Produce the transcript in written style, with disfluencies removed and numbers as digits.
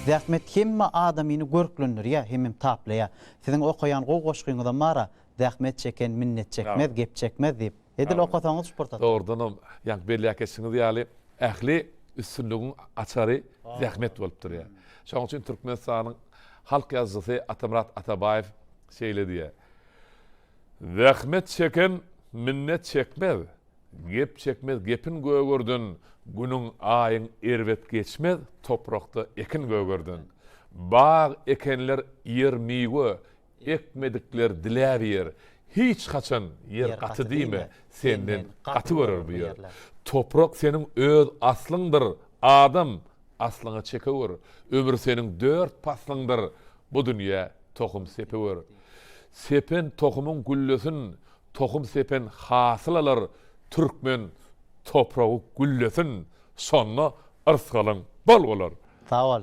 Zähmet hemme adamyny görklendirýär hemem taplaýar. Siziň okaýan gowy goşgyňyzam bar-a, Zähmet çeken minnet çekmez, gep çekmez diýip. Edil okasaňyz şu pursatda. Dogrudanam, ýaňky belläp geçişiňiz ýaly, ähli üstünligiň açary zähmet bolup durýar. Şonuň üçin Türkmenistanyň halk ýazyjysy Atamyrat Atabaýew şeýle diýýär, Zähmet çeken minnet çekmez, Gep çekmez gepin gögerden, Günüň, aýyň erbet geçmez, Toprakda ekin gögerden. Bag ekenler iýer miwe, Ekmedikler diläp iýer. Hiç haçan ýer gaty diýme, Senden gaty görer bu ýer. Toprak seniň öz aslyňdyr, Adam, aslyňa çekewer. Ömür seniň dört paslyňdyr, Bu dünýä tohum sepewer. Sepen tohumyň güllesin, Tohum sepen hasyl alar Türkmen topragy güllesin şonda yrsgalyň bol bolar. Sag bol.